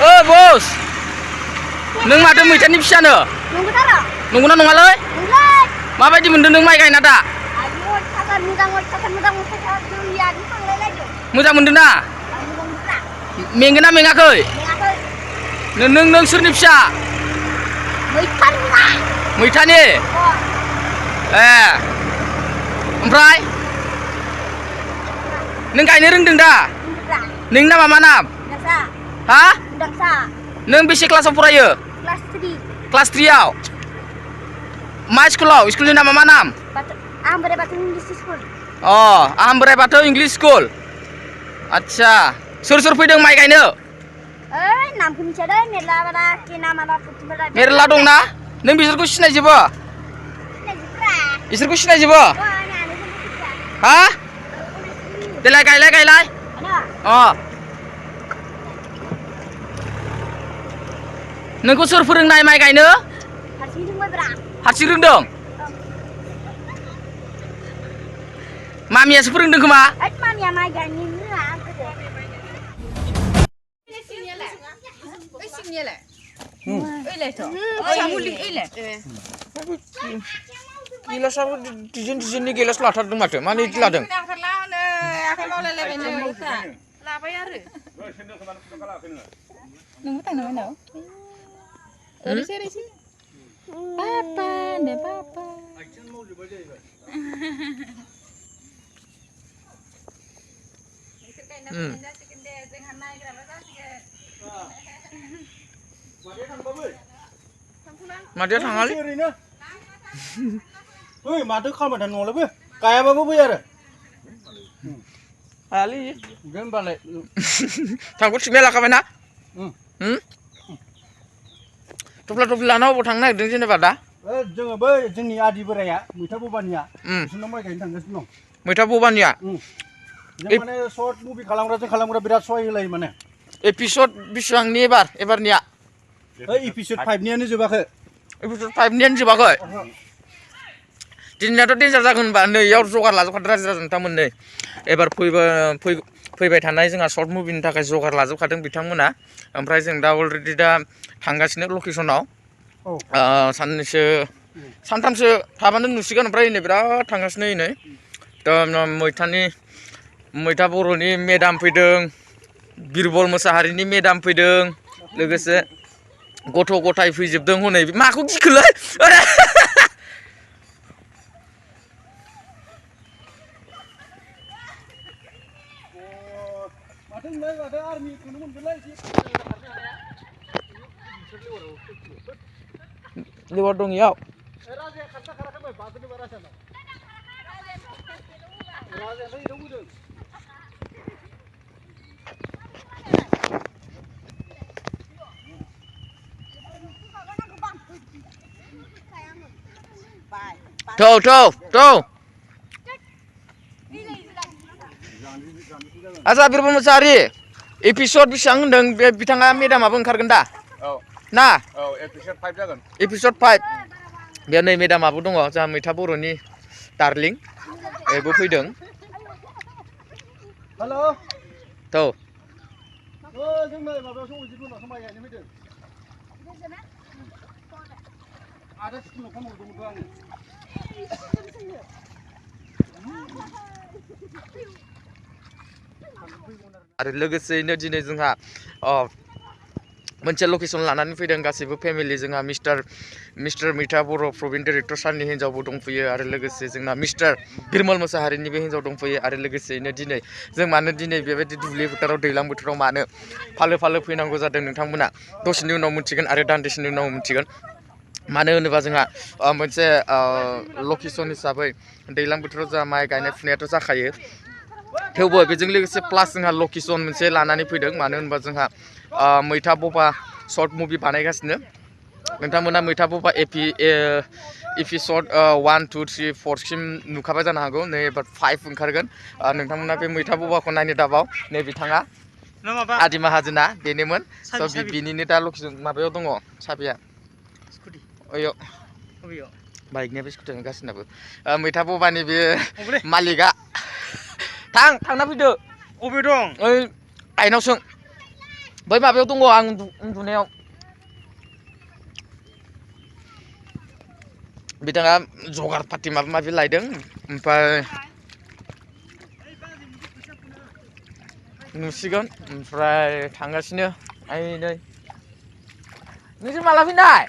bos. Neng matem मैथानि फिसानो? नंगौना नङालै? माबायदि मोनदों नों माइ गायना दा? मोजां मोनदों ना? मेंगोना मेङाखै? नों सोरनि फिसा? मैथानि? ओमफ्राय नों गायनो रोंदों दा? नोंनि नामा मा नाम? हा? नों बेसे क्लासाव फरायो? क्लास 3 आव? मा स्कुलाव? स्कुलनि नामा मा नाम? आहम बोराइ बाथौ इंलिश स्कुल। आहम बोराइ बाथौ इंलिश स्कुल। आच्छा सोर फैदों माइ गायनो? नामखौ मिथिया दै मेरला मेरला दंना? नों बिसोरखौ सिनायजोबो? बिसोरखौ सिनायजोबो? हा? देलाय गायलाय। नोंखौ सोर फोरोंनाय माइ गायनो? हारसिं रोंदों? मामियासो फोरोंदों खोमा? मामिया माइ गायनो रोङा गोदो। गिलासाबो डिजाइननि गिलास लाथारदों माथो मानो इदि लादों? लाबाय आरो नोंबो थांनो मोनाव ओरैसो पापा नो पापा मादैया थाङालै ओइ माथो खालामबाय थानो न'आवलाय बे गायाबाबो बै आरो हायालै दे होनबालाय थांगौ थिबाय लाखाबायना? थफ्ला लाना अबाव थांनो नागिरदों जेनेबा दा? जोङो बै जोंनि आदि बोराया मैथा बबानिया बिसोरनाव माइ गायनो थांगासिनो दं। मैथा बबानिया? जों माने सर्ट मुभि खालामग्रा बिराद सहाय होलायो माने। एपिसड बेसेबांनि एबारनिया? एपिसड 5नियानो जोबाखै। एपिसड 5नियानो जोबाखै? दिनैनाथ' डेन्जार जागोन होनबा नै इयाव जगार लाजोबखादों रायजो नोंथांमोन नै एबार फैबाय थानाय जोंहा सर्ट मुभिनि थाखाय जगार लाजोबखादों बिथांमोना। ओमफ्राय जों दा अलरेडि थांगासिनो लकेसनाव। सानथामसो थाबानो नुसिगोन ओमफ्राय नै बिराद थांगासिनो नै मैथा बर'नि मेदाम फैदों, बिरबल मोसाहारिनि मेदाम फैदों, लोगोसे गथ' गथाय फैजोबदों हनै माखौ गिखोलै? लेवार दं इयाव? थौ आच्छा बिरबल मोसाहारि एपिसड बेसेबां होनदों बे बिथाङा मेदामाबो ओंखारगोन दा? ना? एपिसड 5 जागोन। एपिसड 5 बे नै मेदामाबो दङ जोंहा मैथा बर'नि डार्लिं बेबो फैदों। हेल' थौ जों नै माबायावसो अजितमोननावसो माइ गायनो फैदों। आदा स्कुलाव फन हरदोंमोनथ' आङो। आरो लोगोसेयैनो दिनै जोंहा मोनसे लकेसन लानानै फैदों गासैबो फेमिलि जोंहा मिस्टार मैथा बर' प्रभिन डिरेक्टर सारनि हिन्जावबो दंफैयो आरो लोगोसे जोंना मिस्टार बिरमल मोसाहारिनिबो हिन्जाव दंफैयो आरो लोगोसेयैनो दिनै जों मानो दिनै बेबायदि दुब्लि फोथाराव दैज्लां बोथोराव मानो फालो फैनांगौ जादों नोंथांमोना दसेनि उनाव मिथिगोन आरो दान्दिसेनि उनाव मिथिगोन। मानो होनोबा जोंहा मोनसे लकेसन हिसाबै दैज्लां बोथोराव जोंहा माइ गायनाय फुनायाथ' जाखायो। थेवबो बेजों लोगोसे प्लास जोंहा लकेसन मोनसे लानानै फैदों मानो होनबा जोंहा मैथा बबा सर्ट मुभि बानायगासिनो। नोंथांमोना मैथा बबा एपिसड 1, 2, 3, 4सिम नुखाबाय जानो हागौ नै एबार 5 ओंखारगोन। नोंथांमोना बे मैथा बबाखौ नायनो दाबाव नै बिथाङा आदि माहाजोना बेनोमोन स' बिनिनो दा लकेसन माबायाव दङ साबिया ओइयाव बाइकनियाबो स्कुटियानो गासिनाबो मैथा बबानि बे मालिकआ थांना फैदो। अबे दं? ओइ आइनाव सों बै माबायाव दङ आं उन्दुनायाव बिथाङा जगार पार्टि माबा माबि लायदों ओमफ्राय नुसिगोन ओमफ्राय थांगासिनो आइ नै नोंसोर माला फैनाय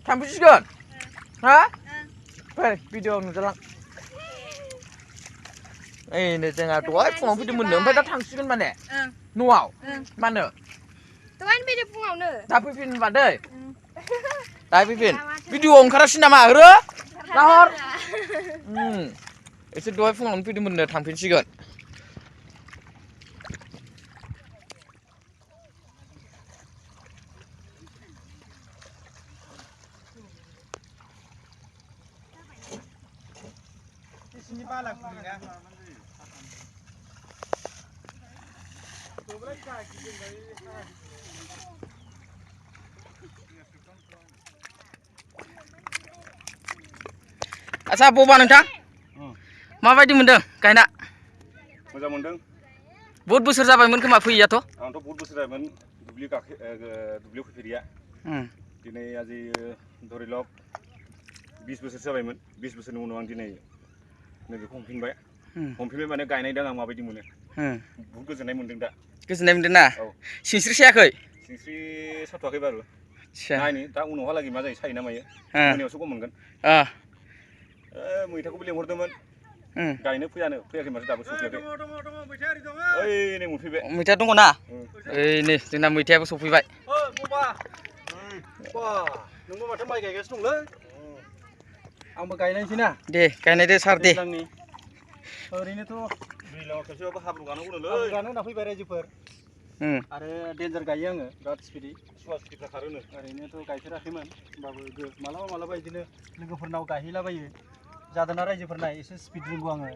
थांफैसिगोन हा फै भिडिअ नुजालां ओइ नै जोंहा दहाय फुङाव फैदोंमोननो ओमफ्राय दा थांसिगोन माने न'आव मानो दहायनो फैदो फुङावनो दा फैफिन होनबा दै दा फैफिन भिडिअ ओंखारासै नामा ओरो नाहर एसे दहाय फुङावनो फैदोंमोननो थांफिनसिगोन आच्छा बबा नोंथां माबायदि मोनदों गायना मोजां मोनदों बहुत बोसोर जाबायमोन खोमा फैयाथ' आंथ' बहुत बोसोर जाबायमोन दुब्लियाव फैफेरिया दिनै आजि धरिलक 20 बोसोर जाबायमोन 20 बोसोरनि उनाव आं दिनै नैबेखौ हमफिनबाय माने गायनायदों आं माबायदि मोनो बहुत गोजोननाय मोनदों दा गोजोननाय मोनदों ना औ सिनस्रि सायाखै सिनस्रि साथ'वाखै बारु नायनि दा उनावहालागै मा जायो सायो ना मायो मोनायावसो गम मोनगोन मैथाखौबो लेंहरदोंमोन गायनो फैयाखै माथो दाबो सफैयाखै ओइ नै मोनफैबाय मैथा दङ ना ओइ नै जोंना मैथायाबो सफैबाय नोंबो माथो माइ गायगासिनो दंलै आंबो गायनायसै ना दे गायनायदो सार दे ओरैनोथ' दैज्लाङाव खेबसेबाबो हाब्रु गानांगौनोलै हाब्रु गानो होनना फैबाय रायजोफोर आरो डेन्जार गायो आङो बिराद स्पिडै सुवा सुथिफ्रा खारोनो ओरैनोथ' गायफेराखैमोन होमबाबो मालाबा बिदिनो लोगोफोरनाव गायहैलाबायो जादोंना रायजोफोरना एसे स्पिड रोंगौ आङो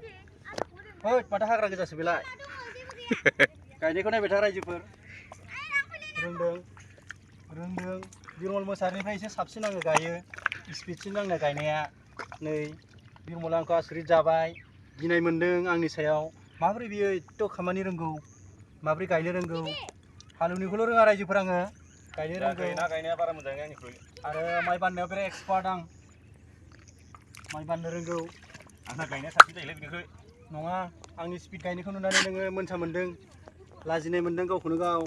ओइ माथो हाग्रा गोजासो बेलाय गायनायखौ नायबाय था रायजोफोर रोंदों बिरमल मोसाहारिनिफ्राय एसे साबसिन आङो गायो स्पिडसिन आंना गायनाया नै बिरमला आंखौ आसरित जाबाय गिनाय मोन्दों आंनि सायाव माबोरै बियो एथ' खामानि रोंगौ माबोरै गायनो रोंगौ हालेवनायखौल' रोङा रायजोफोर आङो गायनो रोंगौ गायनाया बारा मोजाङै आंनिख्रुइ आरो माइ बान्नायाव बिराद एक्सपार्ट आं माइ बान्नो रोंगौ आंना गायनाया साबसिन जायोलै बिनिख्रुइ नङा आंनि स्पिड गायनायखौ नुनानै नोङो मोनसा मोन्दों लाजिनाय मोन्दों गावखौनो गाव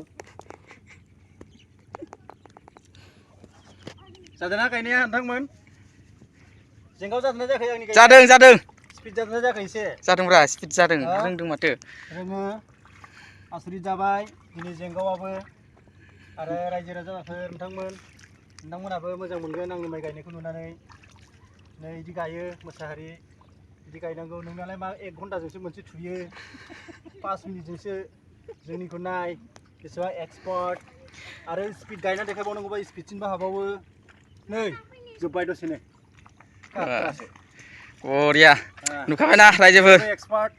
जादोंना गायनाया नोंथांमोन जेंगाव जादोंना जायाखै आंनि जादों स्पिड जादोंना जायाखै एसे जादोंब्रा स्पिड जादों रोंदों माथो रोङो आसरित जाबाय दिनै जेंगावआबो आरो रायजो राजाफोर नोंथांमोनाबो मोजां मोनगोन आंनि माइ गायनायखौ नुनानै नै बिदि गायो मोसाहारि बिदि गायनांगौ नोंनालाय मा 1 घन्टाजोंसो मोनसे थुयो 5 मिनिटजोंसो जोंनिखौ नाय बेसेबां एक्सपार्ट आरो स्पिड गायना देखायबावनांगौबा स्पिडसिनबो हाबावो नै जोब्बाय दसेनो बरिया नुखाबायना रायजोफोर एक्सपार्ट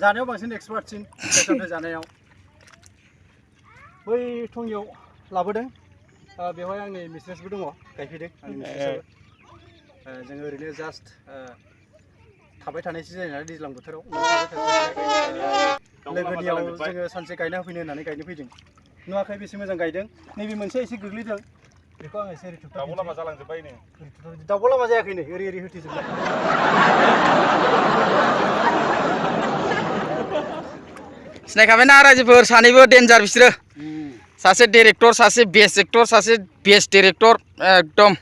जानायाव बांसिन एक्सपार्टसिन फिथाइ जानायाव बै थंगियाव लाबोदों बेवहाय आंनि मिस्ट्रेसबो दङ गायफैदों आंनि मिस्ट्रेसआबो जोङो ओरैनो जास्ट थाबाय थानायसो जायो नालाय दैज्लां बोथोराव लोगोनियाव जोङो सानसे गायना होफैनो होननानै गायनो फैदों नुवाखै बेसे मोजां गायदों नैबे मोनसे एसे गोग्लैदों बेखौ आं एसे ओरै दाउब' लामा जालांजोब्बाय नै दाउब' लामा जायाखै नै ओरै होथेजोबबाय सिनायखाबायना रायजोफोर सानैबो डेन्जार बिसोरो सासे डिरेक्टर सासे बेस्ट एक्टर सासे बेस्ट डिरेक्टर एकदम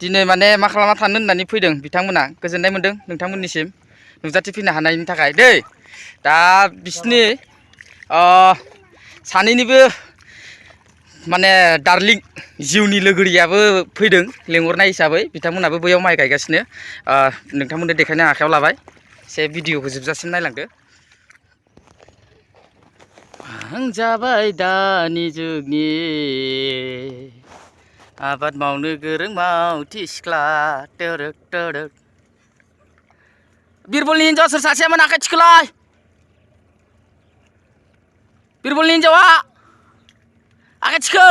दिनै माने मा खालामना थानो होननानै फैदों बिथांमोना गोजोननाय मोन्दों नोंथांमोननिसिम नुजाथिफैनो हानायनि थाखाय दै दा बिसिनि सानैनिबो माने डार्लिं जिउनि लोगोरियाबो फैदों लेंहरनाय हिसाबै बिथांमोनाबो बैयाव माइ गायगासिनो नोंथांमोननो देखायनो आखायाव लाबाय एसे भिडिअखौ जोबजासिम नायलांदो आं जाबाय दानि जुगनि आबाद मावनो गोरों मावथि सिख्ला टोरोक बिरबलनि हिन्जाव सोर सासेयामोन आखाइ थिखोलाय बिरबलनि हिन्जावा आखाइ थिखो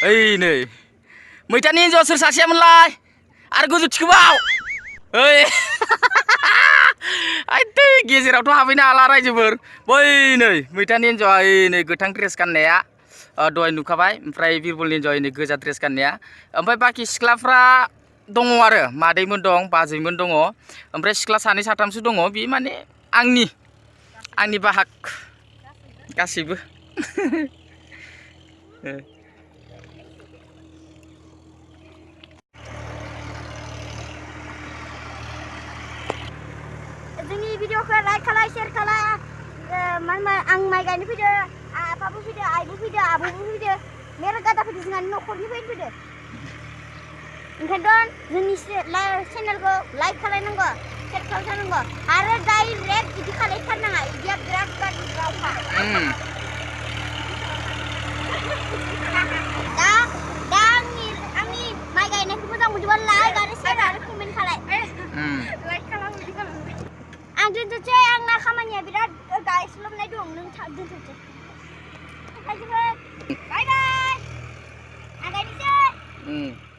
ओइ नै मैथानि हिन्जाव सोर सासेयामोनलाय आरो गोजौ थिखोबाव ओइ आइदै गेजेरावथ' हाबहैनो हाला रायजोफोर बै नै मैथानि हिन्जावा नै गोथां ड्रेस गाननाया दहाय नुखाबाय ओमफ्राय बिरबलनि हिन्जावा नै गोजा ड्रेस गाननाया ओमफ्राय बाखि सिख्लाफ्रा दङ आरो मादैमोन दं बाजैमोन दङ ओमफ्राय सिख्ला सानै साथामसो दङ बि माने आंनि बाहाग गासैबो जोंनि भिडिअखौ लाइक खालाय शेयार खालाय आं माइ गायनो फैदो आफाबो फैदो आइबो फैदो आब'बो फैदो मेरला गादा फैदो जोंहानि न'खरनिफ्रायनो फैदो ओंखायनोथ' जोंनि चेनेलखौ लाइक खालायनांगौ शेयार खालायनांगौ आरो डाइरेक्ट बिदि खालायथारनाङा बिदिया बिराद गाज्रि रावखा दा आंनि माइ गायनायखौ मोजां मोनोबा लाइक आरो शेयार आरो कमेन्ट खालाय लाइक खालाम बिदि खालाम आं दोनथ'सै आंना खामानिया बिराद गायस्लाबनाय दं नों दोनथ'सै बाय बाय आं गायनोसै